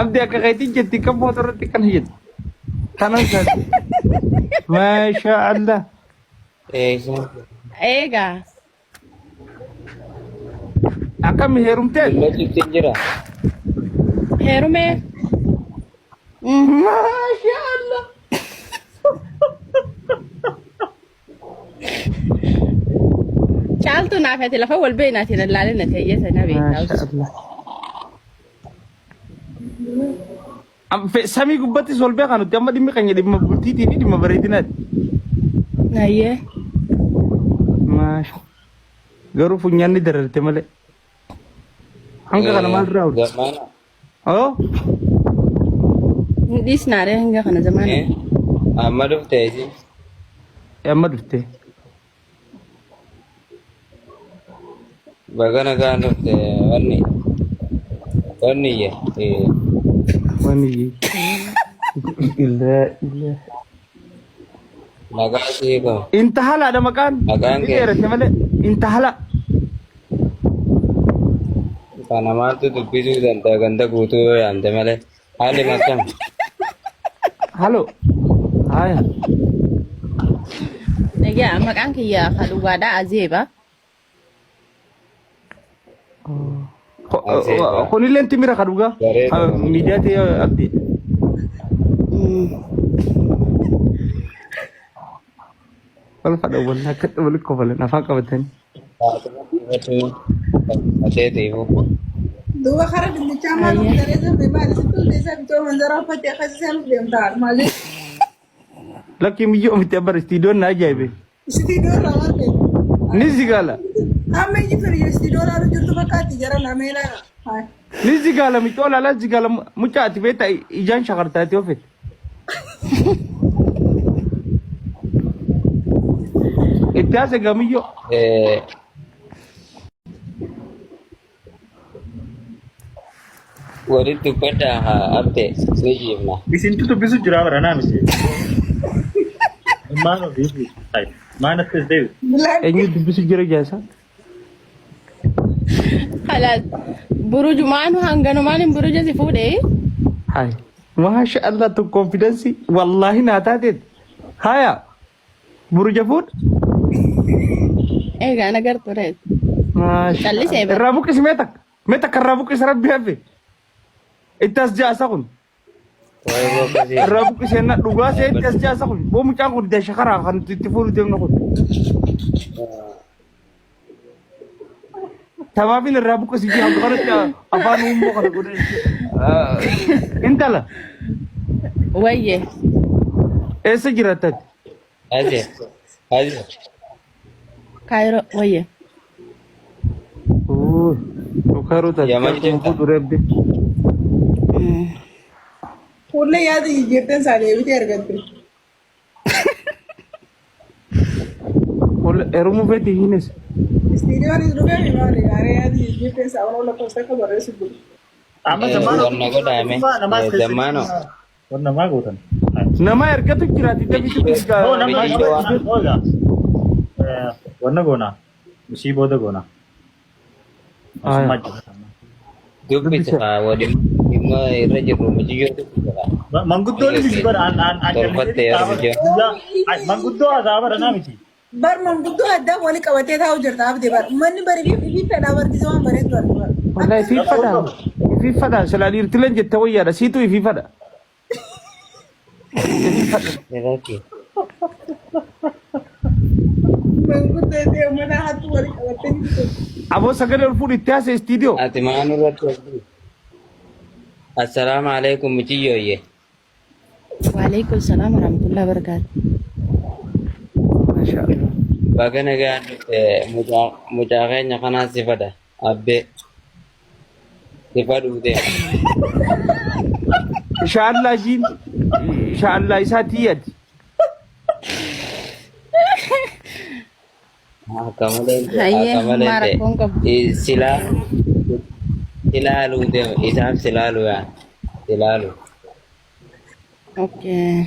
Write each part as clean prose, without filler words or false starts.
Abdi akka keetiin jetti kan footoo irratti kan jetti. Kanan isaati. Maasha Allah. Eessa? Eegaa. Akkam heerumtee? Dullachuutti jira. Heerumee. Maasha Allah. Caaltuu naaf ati lafa wal beeknaati na laalin ati hayyeessa na beektaa. Maasha Allah. Samii gubbattis wal beekaa nuti amma dhimmi keenya dhimma bultiitii fi dhimma bareedinaati. Hayyee. Maasha. Garuu funyaan ni dararte malee. Hanga kana maal irraa oolti? Zamaana. Oo? Hin dhiisnaaree hanga kana zamaana. Amma dhufte isin. Amma dhufte. Baga nagaan dhufte wanni wanni iyye. Wanni iyye. Ilaa ilaa. Maqaa sii koo. Intahalaadha maqaan. Maqaan Ni kee. dheerate malee. Intahala. Kana maaltu dubbisuu danda'a ganda guutuu yoo yaamte malee. Haalli makkam. Halo. Haya. Egaa maqaan kiyya ka dhugaadhaa Azeeba. Azeeba. Kunilleen timira ka dhugaa. Bareeda. Miidiyaatti abdi. Wal fadha wal akka wal kofalan afaan qabatanii. Duuba kara dinnichaa maal of daree sabbe maal sitti hundeessaa bitoo manzaraa uffattee akkasii seenuuf deemta maali? Lakkii miyyoo ofitti abbar istiidiyoon na ajaa'ibe. Istiidiyoo irraa maal ta'e? Ni zigaala. Amma iji firiyyuu istiidiyoo ilaalu jirtu fakkaatti jara lamee ilaala. Ni zigaala micoo laalaa zigaala mucaa ati beektaa ijaan shakartaati ofitti. Itti haase gamiyyoo. Walitti dubbadhaa haa abde ni jiifna. Isintu dubbisu jira bara naa miti. Maan ofii maan akkas deebi. Eenyu dubbisu jira jaasa? Kalaas burujumaan hanganumaan hin buruja si fuudhee. Hai. Maasha Allah tu confidence wallahi naa taateet. Haya. Buruja fuudh. Egaa na gartu reet. Maasha. Callisee bara. Irraa buqqisi mee takka. Mee takka irraa buqqisi rabbi hafe. Itti as jaasa kun. Irraa buqqisee na dhugaa see itti as jaasa kun. Boo mucaan kun dasha karaa kan itti fuudhu deemnu kun. Tamaafin irraa buqqisi jee hanga kanatti afaan uummoo kana godhe. Intala Wayye. eessa jiraatatti? Aje. Aje. Kaayiroo wayye. Kaayiroo taate. Yaman jirta. Fuudhu reebde. Fuullee yaada jijjiirteen isaa deebitee argatte. Heerumuu feeti hiines. Istiidiyoonis dhufee maali? Gaaree yaada jijjiirteen isaa onoo lakkoofsa akka barreessu godhu. Amma zammaanoo Wanna godhaame. namaas keessatti Zammaanoo. wanna maa gootan. Nama ergatu jiraati dabitu No, nama Biqiltuu nama oga. Wanna goona. Ishii booda goona. Asuma jira. Dubbisa haa waliin dhimma irra jirru mucayyoo dubbisa haa. Manguddoon miti bara an an an Tolfatte yeroo mucayyoo. Manguddoo haasa'aa bara naa miti. Bar manguddoo addaa wali qabatee taa'u jirta abdi bar. Uummanni bari fi fi fedhaa barsiisee waan bareedu argu bar. Wallahi ifiifadha. Ifiifadha. Silaa dhiirtileen jette wayyaadha. Siitu ifiifadha. Irratti. Manguddoo ta'e uummata hattuu wali qabatee jirtu. Aboo sagalee ol fuudhi itti haasa'e istiidiyoo. Ati maan irratti hojii? Assalaamu alaikum mucayyooyye. Waalaikum salaam warahmatullahi wabarakatuh. Masha Allah. Baga nagaan dhufte mucaa mucaa keenya kanaa si fada abbee. Si fadhuu deema. Inshallah ishiin inshallah isaa tiyyati. Akka malee hin ta'e, Hayyee akka malee maa hin ta'e. rakkoon qabu. Silaa silaaluu deema isaaf silaaluu yaa silaaluu. Okay.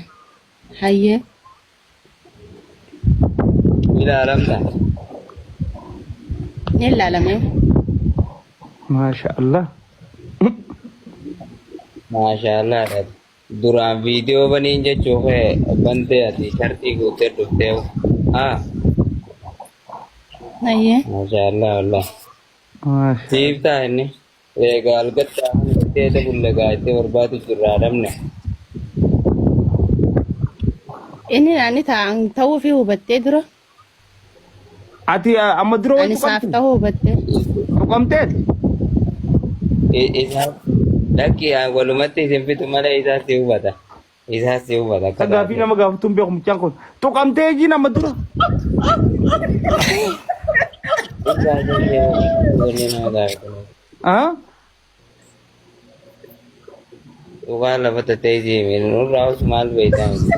Hayyee. Ilaalamta. Ni ilaalamee. Maasha Allah. Maashaallah. Duraan viidiyoo baniin jechuu kee bantee ati sharxii guuttee dhuftee. Ah, Ayyee. maashaallah wallah. Siif ta'a inni. Egaa algattaa ittee bulle gaa ittee barbaadu jirraa dhabne. Inni ani ta'an ta'uu fi hubattee dura. Ati amma dura Ani wayii isaaf tuqamte? ta'uu hubattee. Tuqamteeti? Isaa lakki walumatti isin fitu malee isaa si hubata. Isaa si hubata. Akka gaafii nama gaafatu hin beeku mucaan kun. Tuqamtee jiin amma dura. Ah? Dhugaa lafa tatee siimi nurraa os maal beektaa miti.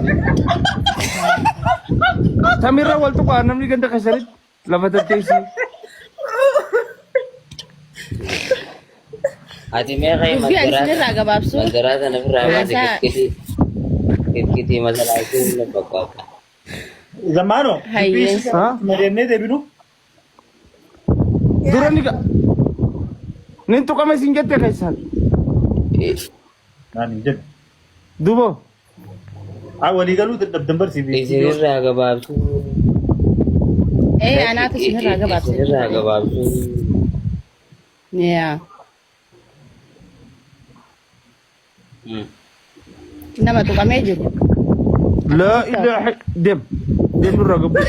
Samirra wal tuqaa namni ganda keessanitti lafa tatteessii. Ati mee ka'ii Dubbii ani mandaraa isinirraa gabaabsu. mandaraa sana ofirraa baase Haasaa. kitkitii kitkitii masalaa ishee hin fakkaata. Zammaano dubbii Hayyee. isii Ha? mari'annee deebinu. Dura ni nin tuqame siin jette keessaan. Naan hin jedhu. Dubo. Haa walii galuu dadhabdan barsiif. Isinirraa gabaabsuu. Ee anaatu isinirraa gabaabse. Isinirraa gabaabsuu. Yaa. Nama tuqamee jiru. Laa ilaaha deem. Deem nurraa gabbu.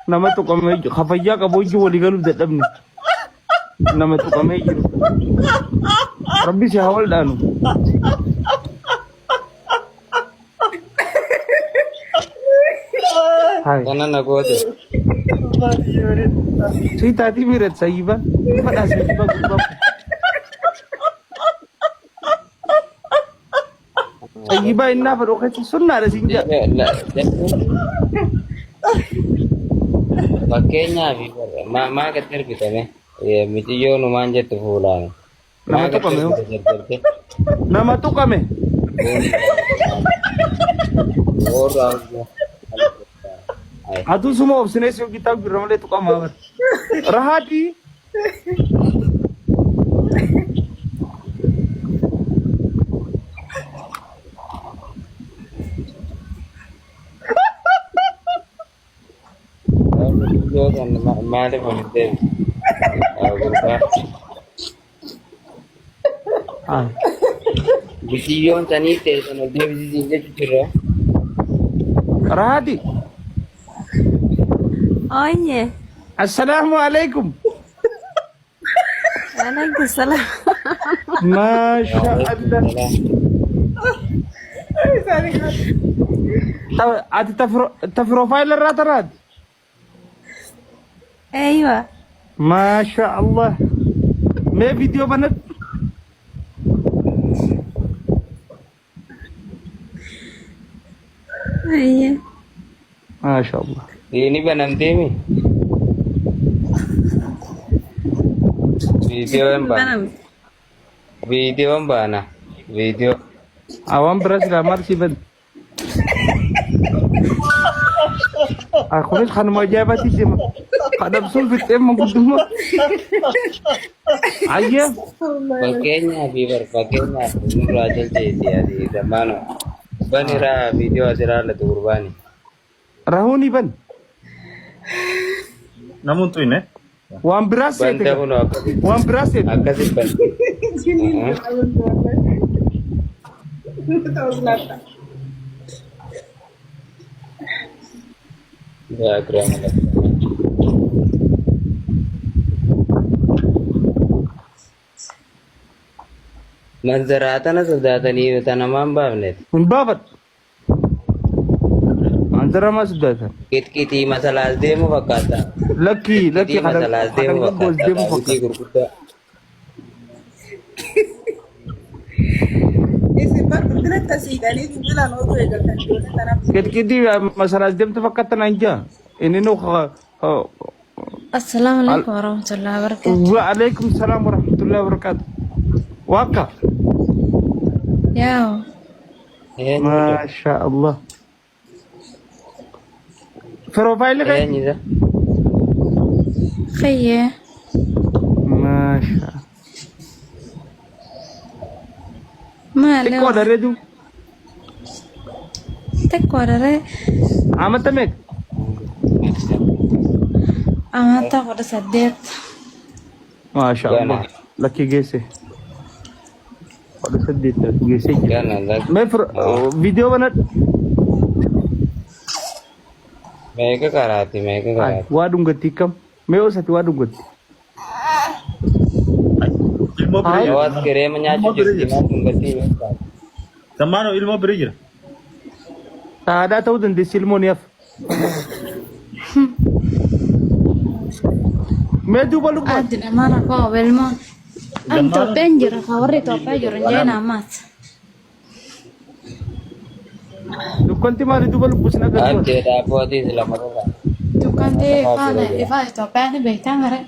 Nama tuqamee jiru. Kafayyaa qabu wajjin walii galuuf dadhabne. Nama tuqamee jiru. Rabbi si haa wal dhaanu. Hai. Kana na goote. Si taatii miirat sayyiba. Fadhaa sayyiba gurbaa. Sayyibaa innaa fadhoo keessa sunnaadha siin jedha. Fakkeenyaaf maa gad darbitame miciyyoon maan jettu fuulaan. Nama Maa gad tuqame hoo? darbite jajjabde. Nama tuqame. Atuu suma obsinee si hojjetaa jirra malee tuqamaa bara. Rahaatii. Maaliif walitti deebisu? Gurbaa. Miciyyoon sanii ta'e sana ol deebisiisiin jechu jirra. Rahaatii. Oye, Assalaamu alaikum. alaikum salam. Maasha Allah. Ati ta piroofaayila irraa taraati. Aywa. Maasha Allah. Mee viidiyoo banadhu. Ayye. Maasha Allah. Ini banamteemi. Viidiyoon baana. Banam. Viidiyoon baana. Viidiyoo. Awaan bira silaa maal sii bani. Kunis kanuma ajaa'ibaatti deema. Kadhabsuun fixxee manguddummaa. Ayyee. Fakkeenyaaf bar fakkeenyaaf nurraa jaljeeti ati zammaano. Baniraa viidiyoo asiraa latu gurbaani. Rahuuni ban. Namuun tuyne. Waan biraa seete. Banta kunoo akkasi Waan biraa seete. akkasi ban. Yaa Akram Manzaraa tana sodaatanii tana maan baafne. Hin baafadhu. Manzara maa sodaatan? Qixqitii masalaas deemu fakkaata. Lakkii lakkii Qixqitii masalaas deemu kadan goos fakkaata. deemu Daawwitii fakkaata. gurguddaa. Isin bar bilbilatti asiidhanii bilbilaan oduu eegaltan ijoollee tanaaf. Qixqitii masalaas deemtu fakkaata naan jaa. Inni nu Assalamu alaikum warahmatullahi wabarakatuh. Wa alaikum salaam wa rahmatullahi wa barakatuh. Waka. Yaa Eenyu Masha Allah. Profile kee? eenyu isa? khayyee Masha. Kanallee Xiqqoo daree duub. Xiqqoo daree. Amata meeqa? Amata 18. Maasha Allah. Lakkii geesse. 18 geessee jira. Gana lak. Mee viidiyoo banadhu. Meeqa karaati meeqa Ay, karaati. waa dhungatti kam? Mee osati waa dhungatti. Ilmoo bira jira. Hawaas kireema nyaachuu jirti maal dhungattii beektaa? Zammaanoo ilmoo bira jira. Aadaa ta'uu dandeessi ilmoo ni hafa. Mee duuba lubbaan. Addi nama rakkoo belmoon. An Itoophiyaan jira ka warri Itoophiyaa jiru hin jeen ammaas. Dukkanti maali duuba lubbuu sin agartu. Abdee daabbootiis lama qofa. Dukkanti ifaan ifaa Itoophiyaa ni beektaa mare.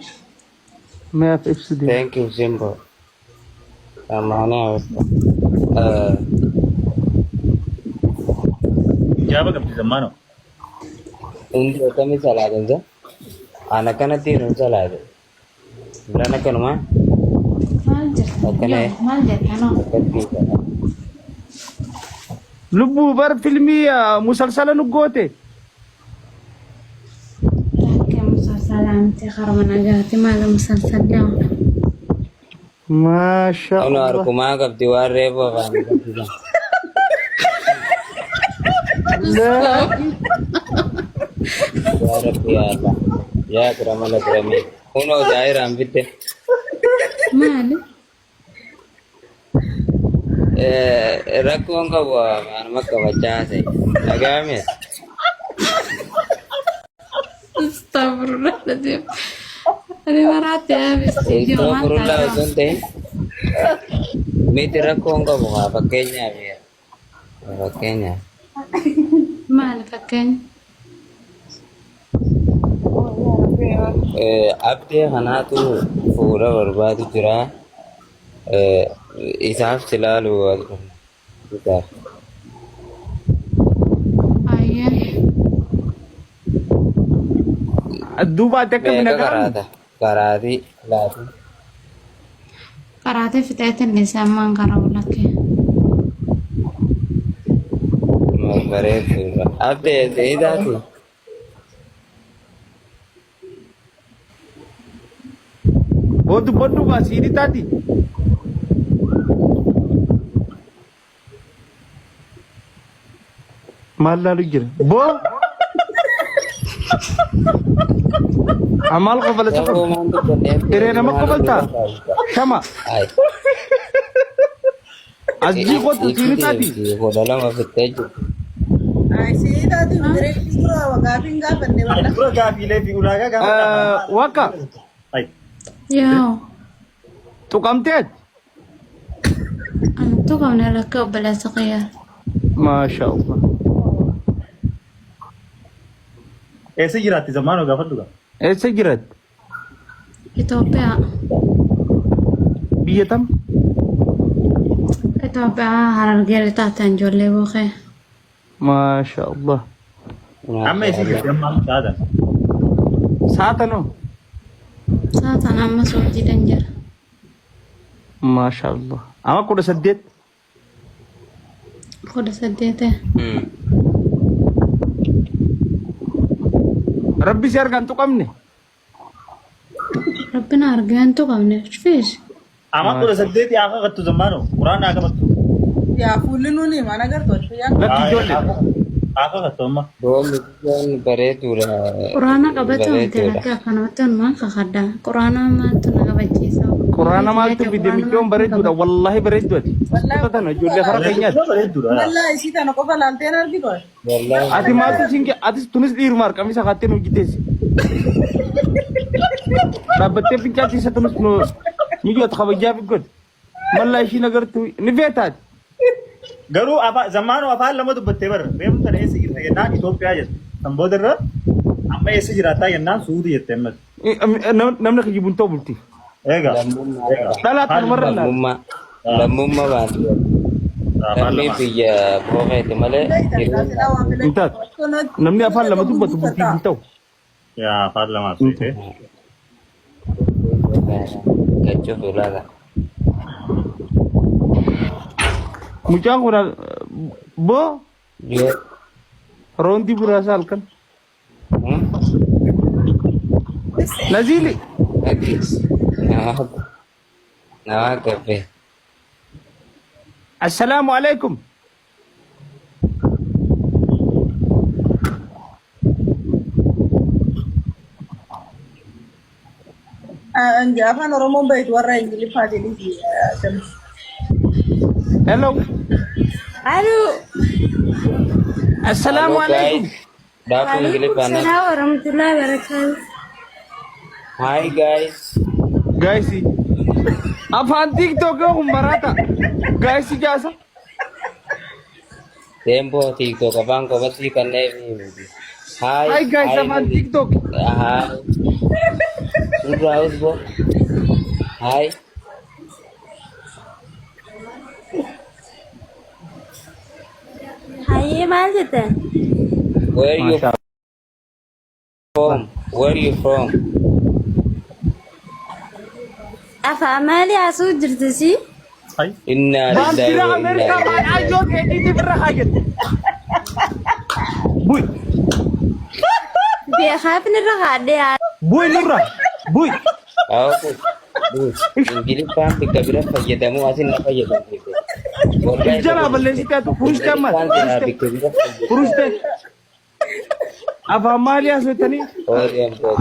Mee af ibsu deema. Thank you Simbo. Amaanaa wasta. Ijaaba qabdi zammaanoo. Hundi akkamii salaatansa? Ana kanatti hin salaate. Biraan akkanuma Maal jirta? Akkana. Yoo maal jirta noo? akkatti salaate. Lubbuu bar filmii musalsala nu goote. Lakkee musalsalaa miti karuma nagaati maal musalsalaa. Maasha Kun Allah. harkumaa qabdi waan reefu afaan qabdi. Yaa Rabbi yaa Allah. Yaa Akramala Akramii. Kunoo daa'iraan fidde. Maali? Rakkoon qabu anuma qabachaa haasa'e. Dhaga'ame. Astagfirullah. Ani maraatti yaabiste yoo maal Istoofurullaa taate? osoo hin ta'in miti rakkoon qabu haa fakkeenyaaf. Fakkeenyaaf. Maali fakkeenya? Abdee kanaatu fuula barbaadu jira. Isaaf si laalu isaaf. Ayyee. Duuba ati akka Meeqa mina garan. karaata? Karaatii laatu. Qaraatee fixeetiin dhiise ammaan karaa lakkee. Bareedu. Abdee seedaati. Boo dubbadhu gaa siidhi taati. Maal laalu jira? Boo. Amaal qofalata Saboo qabda. maan dubbannee Hiree nama qofaltaa? Shama. Ay. As jii kootu siidhi taati. 12 fixxee jirti. Ay, sii taati diree dura gaafiin gaafanne wallah. Dura gaafiilee fi ulaagaa gaafa. Wakka Ay. Yoo. tuqamteet. Ani tuqamne lakkee obboleessa kiyyaa. Maasha Allah. Eessa jiraatti zammaanoo gaafadhu gaa? Eessa jiraatti? Itoophiyaa. Biyya tam? Itoophiyaa Harargee lixaatti ijoollee boqee. Maasha Allah. Amma eessa jirti amma amma saatan? Saatanoo? Saatan amma soojjiidhaan jira. Maasha Allah. Ama 18. 18. Rabbi si argaan tuqamne. Rabbina argee hin tuqamne. Fiish. Amma 18 haa qabattu zammaanoo. Quraan haa qabattu. Yaa fuulli nuuni maal agartu achi yaa. Lakki ijoollee. Haa qabattu amma. Boombi guddaan bareeduudha. Quraana qabatu miti Bareeduudha. lakkee akkanumatti maal kakadda. Quraana maaltu na kabachiisa? Quraana maaltu fide michoon bareedduudha. Wallaahi bareeddu ati. Uffata tana ijoollee karaa keenyaati. Bareedduudha. Wallaa isii tana qofa laalteen argitu. Wallaahi. Ati maaltu siin atis tunis dhiiruma harqamisa kaattee nu hojjeteessi. Dhaabbattee fincaatti tunis nu mijoota kabajaa fi godhe. Mallaa ishiin agartu ni feetaati. Garuu afaan zammaanoo afaan lama dubbattee barra. Reefu tana eessa jirta jennaan Itoophiyaa jette. San booda irra amma eessa jiraattaa jennaan Suudii jette ammas. Namni kijibuun ta'u bulti. Egaa. Lammummaa Egaa. Dhalaa tanumarra laata. Lammummaa. Lammummaa baatu. Afaan Namni lama. biyya booqeeti malee jireenya. Hin taatu. Namni afaan lama dubbatu bultii hin ta'u. Yaa afaan lama seete. Gachuuf ilaala. Mucaan kun boo Yoo. roondii biraasaa halkan. Naziili. Nama nama gabbee. Assalaamu alaikum. Afaan Oromoon beektu warra Ingiliffaatiin. Hello. Aloo. Assalaamu Hello alaikum. guys. Daakuu Ingiliffaan. Salaam warahmatullahi wabarakatuh. Hi guys. Guys. Afaan TikTok kun maraata. Guys jaasa. Tempo TikTok afaan qofatti kanneen miti. Hi. Hi guys afaan TikTok. Hi. Surraa usbo. Hi. Hayyee maal jettan? Where you Masha from? Where you from? Afaan maalii haasuu jirti si? Hai. Inna lillahi Baandiraa wa inna Ameerikaa maal ilaihi. ayyoo keetiitiif irra kaayyatte. Bu'i. Beekaafin irra kaadhee Bu'i nurra. Bu'i. Awwa. Ingiliffaan bakka bira fayyadamuu asin na fayyadamte. If jalaa balleessitee atu furushte ammas. Ingiliffaan bakka bira fayyadamuu. Furushte. Afaan maalii haasofetanii?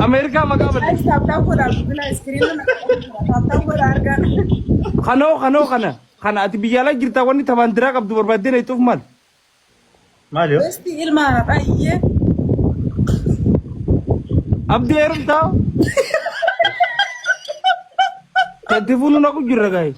Ameerikaa maqaa balleessi. Tap tap godhaa bilbila iskiriinii tap tap godhaa argaa. Kanoo kanoo kana. Kana ati biyya alaa jirtaa wanni tabaandiraa qabdu barbaaddee na ixuuf maal? Maal yoo? Besti ilma baay'ee. Abdii heerumtaa? Kan tifuunu naqu jirra gaa'e.